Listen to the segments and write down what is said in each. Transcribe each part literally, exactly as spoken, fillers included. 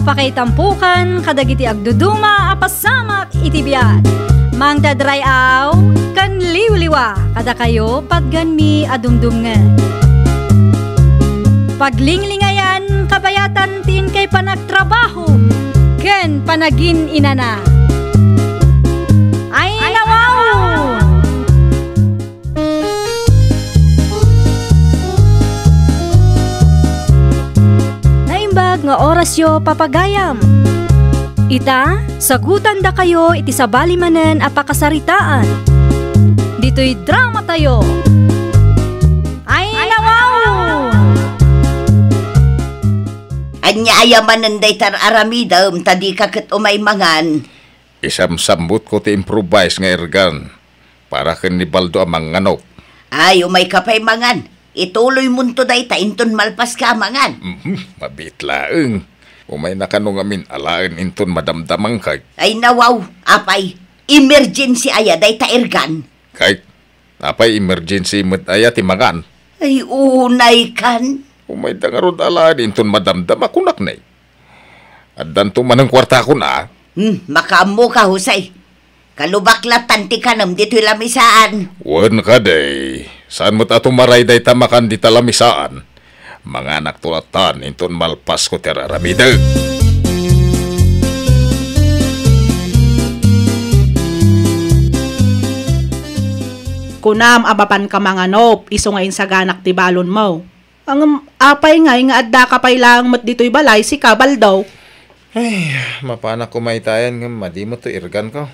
Pakaitampukan kadagiti agduduma a pasamak iti biag. Mangted ray-aw ken liwliwa kadakayo patganmi a dumdumngeg. Paglinglingayan kabayatan ti inkay panagtrabaho ken panagin-inana. Ay, nawaw! Naimbag nga orasyo, papagayam. Ita, sagutandakayo iti sabali manen a pakasaritaan. Ditoy dramatayo. Ay, nawaw! Ania aya manen dayta aramidem, ta dika ket umay mangan? Isamsammutko ti improvise nga ergan para ken ni Baldo a manganop. Ay, umayka pay mangan. Ituloymonto dayta inton malpaska a mangan. Mhm, mabiit laeng. Umayna kano ngamin alaen inton madamdamangka. Ay, nawaw, apay, emergency aya dayta ergan? Kay, apay emergency met aya ti mangan? Ay, unay kan. Umayda ngarud alaen inton madamdama, kunak ne. Addanto manen kuartakon a. Hmm, makaammoka, Jose. Kalubak lattan ti kanem ditoy lamisaan. Wen kadi, saan met a tumaray dayta makan dita lamisaan. Manganakto lattan inton malpasko ti ar-aramidek. Kunam a mapanka manganop isu nga insaganak ti balonmo. Ngem apay ngay nga addaka pay laeng met ditoy balay, sika, Baldo? Ay, mapanak koma itayan ngem madi met toy erganko.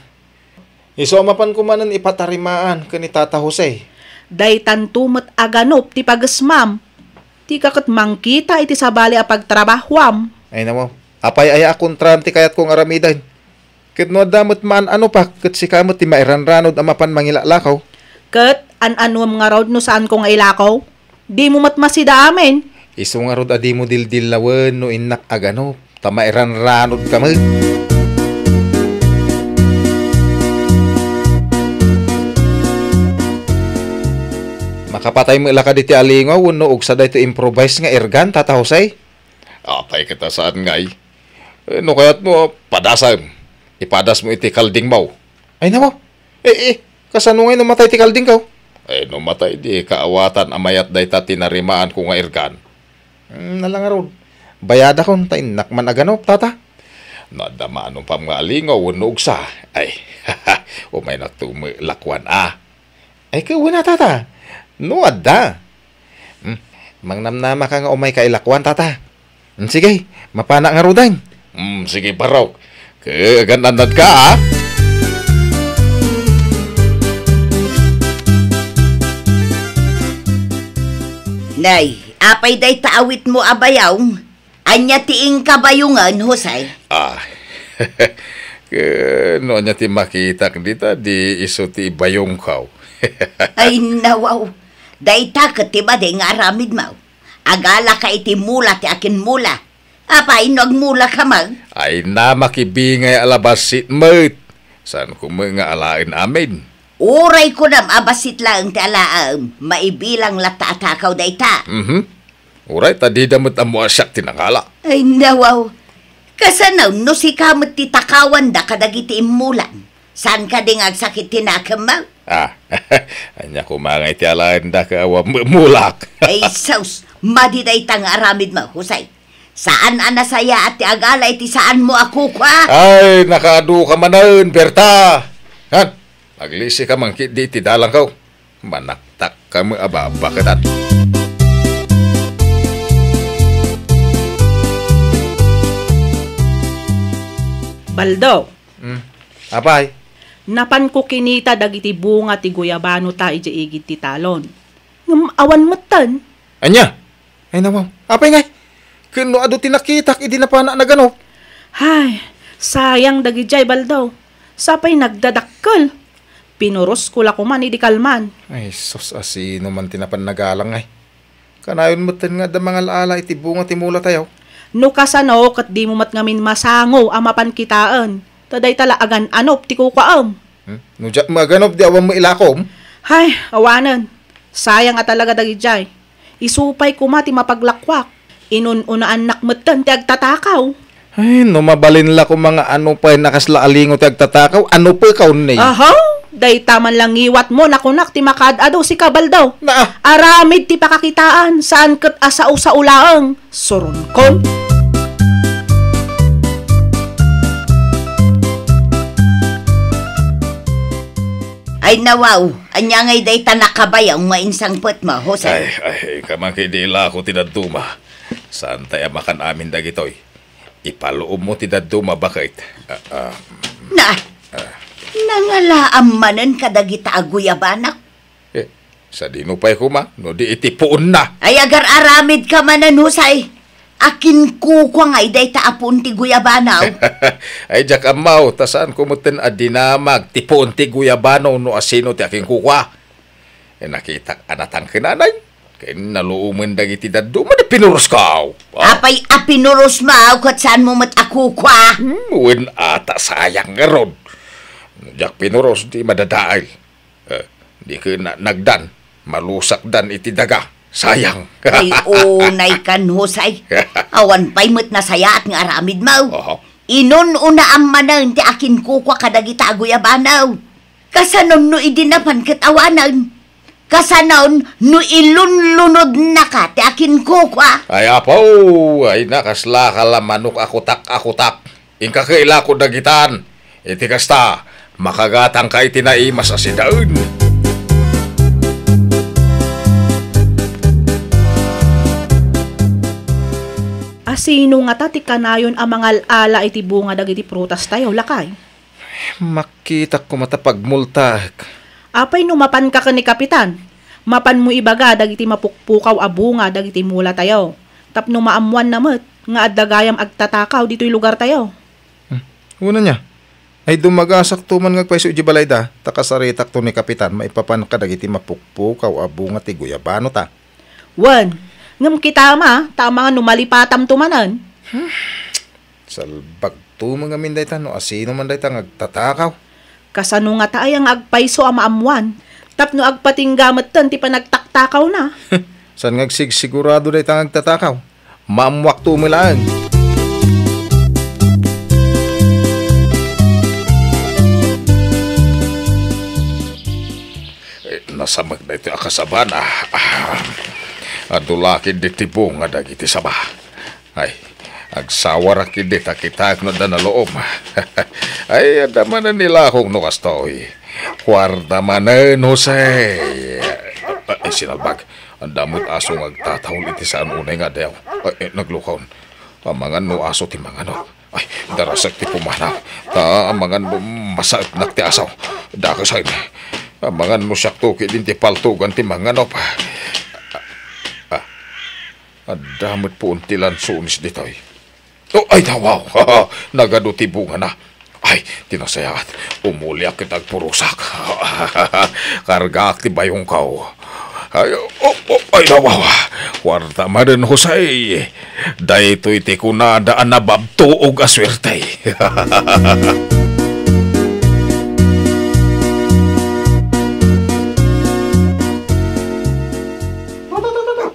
Isu a mapanko manen ipatarimaan ken ni Tata Jose. Daytanto met a ganop ti pagesmam. Dika ket mangkita iti sabali a pagtrabahuam. Ay, nawaw. Apay aya a kontraam ti kayatko nga aramiden? Ket no adda met maan-anopak, ket sika met ti mairanranod a mapan mangilaklakaw. Ket an-anuem ngarud no saanko nga ilakaw? Dimo met masida amin. Isu ngarud a dimo dildillawen no innak a ganop, ta mairanranodka met. Makapatay met la kadi ti alingaw wenno ugsa daytoy improvise nga ergan, Tata Jose? Apay ket a saan ngay? Eh, no kayatmo, padasem. Ipadasmo iti kaldingmo. Ay, nawaw. Eh, eh, kasano ngay no matay ti kaldingko? Eh, no matay, di kaawatan a mayat dayta tinarimaanko nga ergan. Hmm, nala ngarud. Bayadakon ta innak man a ganop, Tata. No adda maanupam nga alingaw wenno ugsa, ay, umaynakto met lakuan a. Ay, ket wen a, Tata. No adda. Hmm, mangnamnamaka nga umayka ilakuan, Tata. Hmm, sige, mapanak ngaruden. Hmm, sige, barok. Ket agan-annadka, a. Nay, apay dayta awitmo a bayong? Ania ti inka bayongen, Jose? Ah, ket no ania ti makitak dita, di isu ti ibayongko. Ay, nawaw. Dayta ket ti madi nga aramidmo. Agalaka iti mula ti akinmula. Apay no agmulaka met? Ay, na makibingay a labassit met. Saanko met nga alaen amin? Uray kunam a bassit laeng ti alaem, maibilang latta a takaw dayta. Mhm. Uray ta dida met ammo a siak ti nangala. Ay, nawaw. Kasano no sika met ti takawanda kadagiti immulam? Saan kadi nga agsakit ti nakemmo? Ah, ania koma ngay ti alaenda ket awan met mulak? Ay, sus, madi dayta nga aramidmo, Jose. Saan a nasayaat ti agala iti saanmo a kukua? Ay, nakaaduka manen, Berta! Han, aglisika man ketdi iti dalangko. Manaktakka met a babaketan. Baldo. Hmm. Apay? Napanko kinita dagiti bunga ti guyabanota idiay igid ti talon. Ngem awan metten. Ania? Ay, nawaw. Apay ngay? Ken no adu ti nakitak idi napanak naganop? Hay, sayang dagidiay, Baldo. Sapay nagdadakkel. Pinurosko la koman idi kalman. Ay, sus, asino man ti napan nagalang, ay. Kanayon metten nga adda mangal-ala iti bunga ti mulatayo. No kasano, ket dimo met ngamin masango a mapan kitaen. Ta dayta la agan-anop ti kukuam. Hmm? No diak met aganop, di awan met ilakom? Hay, awanen. Sayang a talaga dagidiay. Isu pay koma ti mapaglakuak. Inun-unaannak metten ti agtatakaw. Ay, no mabalin la koma nga ano pay nakasla a lingo ti agtatakaw, ano pay kaunay? Aha? Dayta man la ngiwatmo, nakunak ti makaad-adu, sika, Baldaw. Na. Aramid ti pakakitaan, saan ket a sao-sao laeng. Suronkon. Ay, nawaw, ania ngay dayta nakabayaw nga insangpetmo, Jose? Ay, ay, kaman kay di la ako ti dadduma. Saan tayo makan amin dagitoy? Ipaluom mo ti dadduma, baket. Ah, ah, Na, ah. Nangalaam manen kadagita a guyabana? Eh, sadino pay koma, no di iti puonna? Ay, agar-aramid ka manen, Jose. Akin kukua ngay dayta a puon ti guyabana? Ay, diak ammaw, ta saan ko metten a dinamag ti puon ti guyabano no asino ti akin kukua. Eh, nakitak a natangkenanay. Ken naluomen dagiti dadduma, di pinurosko. Ah. Apay a pinurosmo, ket saanmo met a kukua? Hmm, wen ata, sayang ngarud. Diak pinuros, di madadael. Eh, di ken na-, nagdan, malusakdan iti daga. Sayang. Ay, unay kan, Jose. Awan pay met nasayaat nga aramidmo. Aha. Inun-unaam manen ti akin kukua kadagita a guyabano. Kasanon no idi napan ket awanen? Kasanon no ilunlunodnaka ti akin kukua? Ay, apo, ay, nakaslaka la manok a kutak a kutak. Inka ket ilako dagitan. Iti kasta, makagatangka iti naimas a sidaen. Asino ngata ti kanayon a mangal-ala iti bunga dagiti prutas tayo, lakay? Makitak koma ta pagmultaek. Apay no mapanka ken ni Kapitan? Mapanmo ibaga dagiti mapukpukaw a bunga dagiti mula tayo. Tapno maammoanna met nga adda gayam agtatakaw ditoy lugar tayo. Hmm. Wen ania? Ay, dumagasakto man nga agpayso iti balayda, ta kasaritakto ni Kapitan maipapan kadagiti mapukpukaw a bunga ti guyabano ta. Wen, ngem kitama, ta amangan no malipatamto manen. Hmm. Salbagto man ngamin dayta no asino man dayta nga agtatakaw. Kasano ngata aya nga agpayso a maammoan tapno agpatingga metten ti panagtaktakawna? Saan nga agsigsigurado dayta nga agtatakaw? Maammoakto met laeng. Eh, nasamek daytoy a kasabana. Ah, adu la ketdi ti bunga dagiti saba. Ay, agsawarak ketdi ta kitaek no adda naluom. Ay, adda manen ni lakong no kastoy. Kuarta manen, Jose. Ay, sinalbag. Adda met aso nga agtataul iti saan unay nga addaw. Ay, eh, naglukaw. Amangan no aso ti manganok. Ay, darasek ti pumanaw. Ta amangan no masaetnak ti aso. Dakesan. Amangan no siakto ketdin ti paltogan ti manganok. Ah, adda met puon ti lansones ditoy. Oh, ay, nawaw! Nagadu ti bungana. Ay, ti nasayaat. Umuliak ket agpurosak. Kargaak ti bayongko. Ay, oh, oh, ay, nawaw! Kuarta manen, Jose. Daytoy ti kunada a nababtuog a suerte.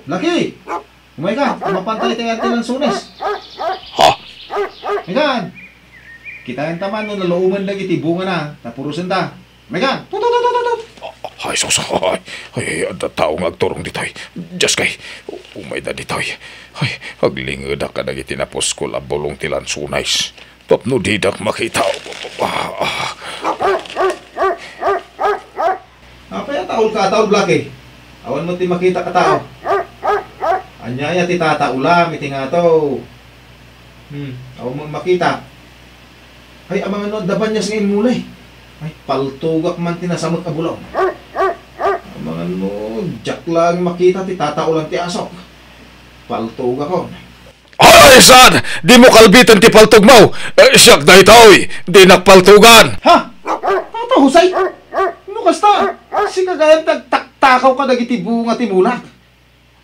Laki! Umayka, ta mapanta iti ayat ti lansones. Ha? Megan! Kitaenta man no naluomen dagiti bungana, ta purosenta. Megan! Tut, tut, tut, tut, tut! Ay, sus, ay, ay, adda tao nga agturong ditoy. Dios kay, umayda ditoy. Ay, aglingedak kadagiti napuskol a bulong ti lansones. Tapno didak makita. Ah, ah. Apay a taulka a taul, Blackie? Awan met ti makitak a tao. Ania aya ti tataulam iti ngato? Hmm, awan met makita. Ay, amangan no adda banias nga immulay. Ay, paltogak man ti nasamek a bulong. Amangan no diak laeng makita ti tataulan ti asok. Paltogakon. Ay, saan? Dimo kalbiten ti paltogmo! Eh, siak daytoy! Dinak paltogan! Ha? Tata Jose? No kasta, sika gayam ti agtaktakaw kadagiti bunga ti mulak.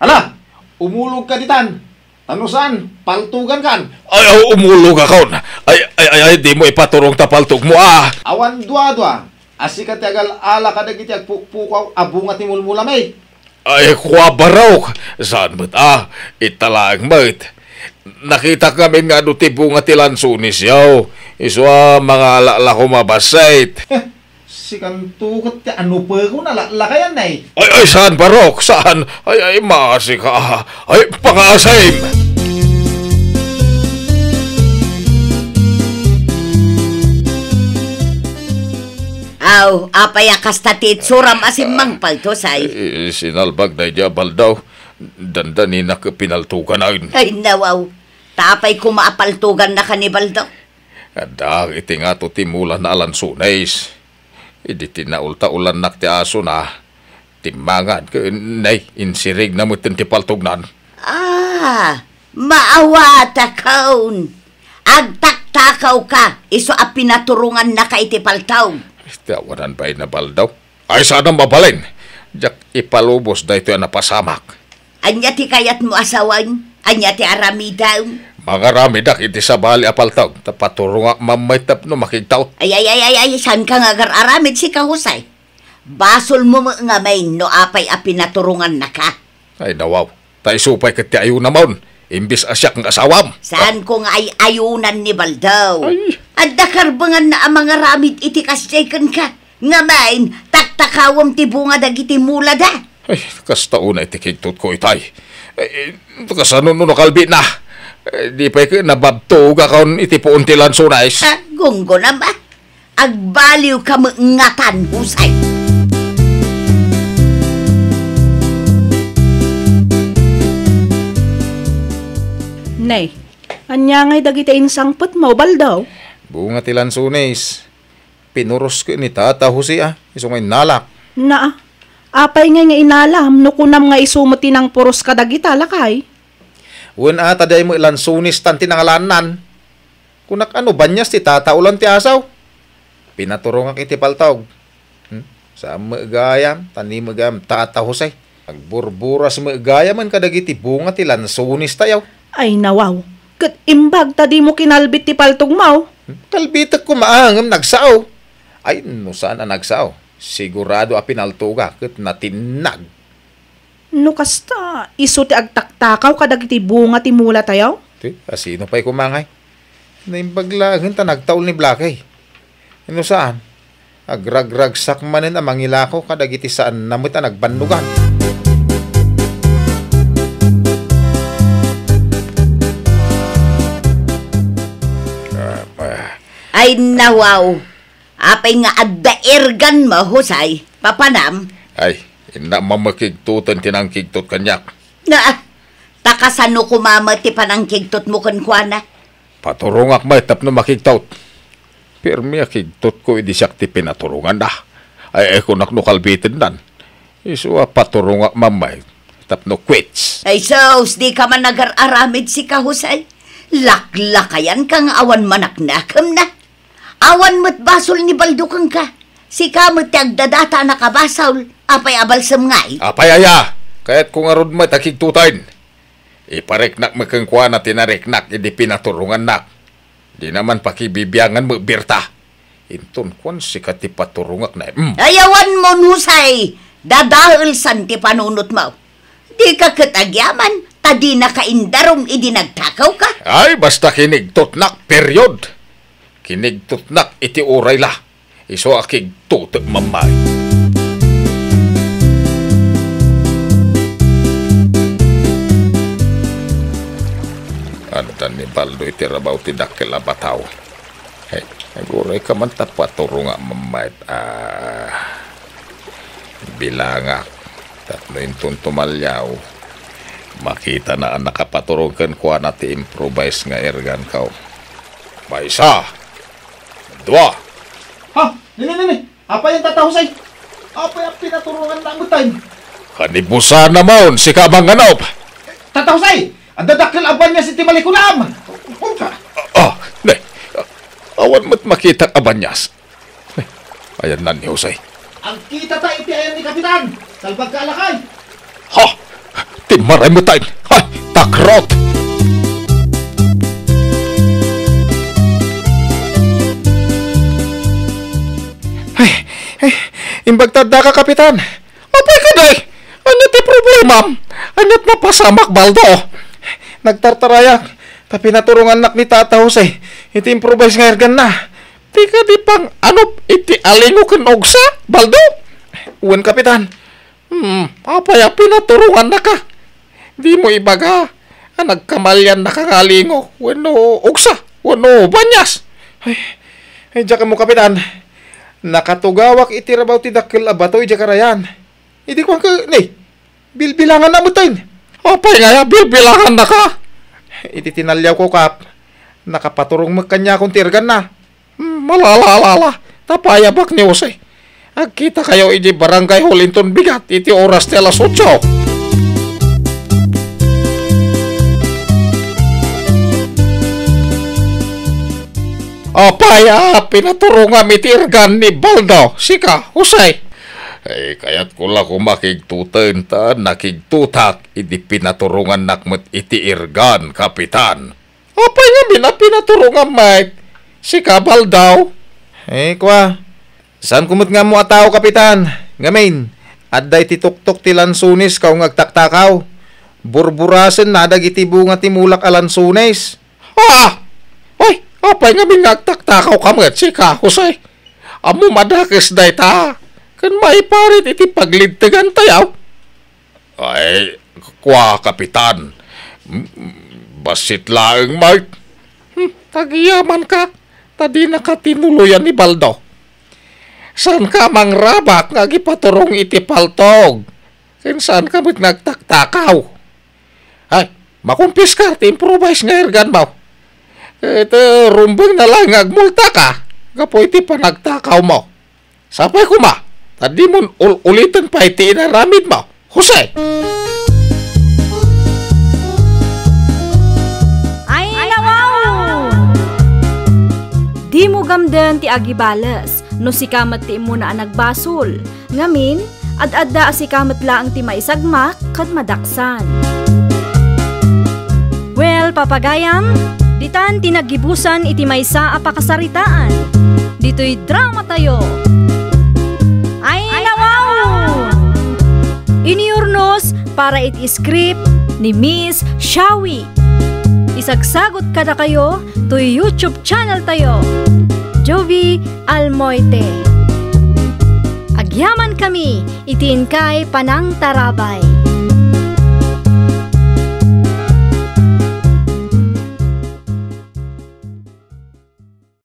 Ala, umulogka ditan. Ta no saan, paltogankan. Ay, ay, umulogakon. Ay, ay, ay, ay, dimo ipaturong ta paltogmo, ah. Awan duadua, a sika ti agal-ala kadagiti agpukpukaw a bunga ti mulmulami. Ay, kua barok! Saan met, ah? Ita laeng met. Nakitak ngamin nga adu ti bunga ti lansones yaw. Isu a mangala la koma bassit. Sikanto ket ti anupeko, nalaklakayan, ay. Ay, ay, saan, Barok? Saan? Ay, ay, maasi ka. Ay, pangaasim! Aw, apay a kasta ti itsuram a simmangpalto, say? Eh, sinalbag daydi a baldaw. Dandaninak pinaltoganaen. Ay, nawaw. Ta apay koma a paltogannaka ni baldaw? Addaak iti ngato ti mulana a lansones. Idi tinaultaolannak ti asona, timmangad ken nay, insirigna metten ti paltognan. Ah, maawatakon. Agtaktakawka, isu a pinaturongannaka iti paltog. Ti awanan bain a baldaw. Ay, saan a mabalin. Diak ipalubos daytoy a napasamak. Ania ti kayatmo a sawen? Ania ti aramidem? Mangaramidak iti sabali a paltog, ta paturongak mamay tapno makigtaot. Ay, ay, ay, ay, ay, saanka nga agar-aramid, sika, Jose? Basolmo met ngamin no apay a pinaturongannaka. Ay, nawaw. Ta isu pay ket ti ayuna maon, imbes a siak nga asawam. Saanko nga ay-ayunan ni baldaw? Ay. Adda karbenganna a mangaramid iti kasdiay kenka. Ngamin, taktakawem ti bunga dagiti mulada. Ay, kasta unay ti kigtotko itay. Eh, eh, kasano no nakalbitna? Eh, di pay ket nababtogakon iti puon ti lansones. Ah, gunggonam, ah. Agbaliwka met ngatan, Jose. Nay, ania ngay dagiti insangpetmo, baldaw? Bunga ti lansones. Pinuros ket ni Tata Jose, a, isu nga innalak. Naa, apay ngay nga inalam no kunam nga isu met ti nangpuros kadagita, lakay? Wen a, ta diay met lansones tan ti nangalaannan. Kunak a no banias ti tataolan ti asaw. Pinaturongak iti paltog. Hmm? Saan met gayam, ta ni met gayam, Tata Jose. Agburburas met gayamen kadagiti bunga ti lansones tayo. Ay, nawaw. Ket imbag ta dimo kinalbit ti paltogmo. Hmm? Kalbitek koma ngem nagsao. Ay, no saan a nagsao, sigurado a pinaltoga ket natinnag. No kasta, isu ti agtaktakaw kadagiti bunga ti mula tayo? Ti, asino pay koma ngay? Naimbag laengen ta nagtaol ni Blackie. No saan, agragragsak manen a mangilako kadagiti saanna met a nagbannogan. Ah, ah. Ay, nawaw. Apay nga adda erganmo, Jose? Papanam? Ay, innak makigtoten ti nangkigtot kaniak. Naa, ta kasano koma met ti panangkigtotmo kenkuana? Paturongak met tapno makigtot. Pirmi a kigtotko idi siak ti pinaturonganna. Ay, ay, kunak no kalbitennan. Isu a paturongak mamay tapno quits. Ay sus, dika man agar-aramid, sika, Jose. Laklakayanka nga awan manaknakemna. Awan met basol ni baldo kenka. Sika met ti agdadata a nakabasol. Apay a balsem ngay? Apay aya? Kayatko ngarud met a kigtoten. Ipariknak met kenkuana ti nariknak idi pinaturongannak. Dina man pakibibiangan met birta. Inton kuan, sika ti paturongak na, mm. Ay, awan mon, Jose! Dadaelsan ti panunotmo. Dika ket agyaman, ta dinaka indarum idi nagtakawka. Ay, basta kinigtotnak, period. Kinigtotnak iti uray la. Isu a kigtotek mamay. Adda ni baldo iti rabaw ti dakkel a bataw. Hey, aguray ka man ta paturongak mamay. Ah, bilangak. Tapno inton tumaliaw, makitana a nakapaturong kenkuana ti improvise nga ergan, kaw. Maysa, dua. Ha? Nini, nini. Apay a, Tata Jose? Apay a pinaturongannak met tayo? Kanibusana maon, sika a manganop. Tata Jose, adda dakkel a banias iti balikunaam. Ah, ne. Awan met makitak a banias. Ayanna ni Jose. Agkitata iti ayan ni Kapitan. Salbagka a lakay. Ha! Timmaray met tayo. Ha! Takrot! Ay, ay, imbag ta addaka, Kapitan. Apay kadi? Ania ti problemam? Aniat napasamak, Baldo? Nagtartarayak ta pinaturongannak ni Tata Jose iti improvised nga erganna. Ti kadi pang-anup iti alingo ken ugsa, Baldo? Wen, Kapitan. Hmm, apay a pinaturongannaka? Dimo ibaga a nagkamaliannaka nga alingo wenno ugsa wenno banias? Ay, ay, diak ammo, Kapitan. Nakatugawak iti rabaw ti dakkel a bato idiay karayan. Idi kuanka, ni, bilbilanganna metten. Apay ngay a bilbilangannaka? Iti tinaliawko, Kap, nakapaturong met kaniakon ti erganna. Hmm, malala, alala. Ta payabak ni Jose. Agkitakayo idiay Barangay Hall inton bigat iti oras ti alas otso. Apay a pinaturongam iti ergan ni Baldo, sika, Jose? Ay, kayatko la koma kigtuten ta nakigtutak idi pinaturongannak met iti ergan, Kapitan. Apay ngamin a pinaturongam met, sika, Baldo? Eh, kua, saanko met nga ammo a tao, Kapitan. Ngamin, adda iti tuktok ti lansones kao nga agtaktakaw. Burburasenna dagiti bunga ti mulak a lansones. Ah! Ay, apay ngamin nga agtaktakawka met, sika, Jose? Ammom a dakes dayta ken maiparit iti paglidtegantayo. Ay, kua, Kapitan. M-, bassit laeng met. Hmm, agyamanka, ta dinaka tinuloyan ni Baldo. Saanka a mangrabak nga agipaturong iti paltog, ken saanka met nga agtaktakaw. Ay, makumpiskar ti improvised nga erganmo. Ket, eh, rumbengna laeng nga agmultaka gapu iti panagtakawmo. Sapay koma, ta dimon ul-uliten pay ti inaramidmo, Jose! Ay, nawaw! Dimo gamden ti agibales no sika met ti immuna a nagbasol. Ngamin, ad-adda a sika met laeng ti maisagmak ken madaksan. Well, papagayam, ditan ti naggibusan iti maysa a pakasaritaan. Ditoy dramatayo. Ay, nawaw! Iniurnos para iti script ni Miss Shawi. Isagsagot kadakayo toy YouTube channel tayo, Jovie Almoite. Agyaman kami iti inkay panangtarabay.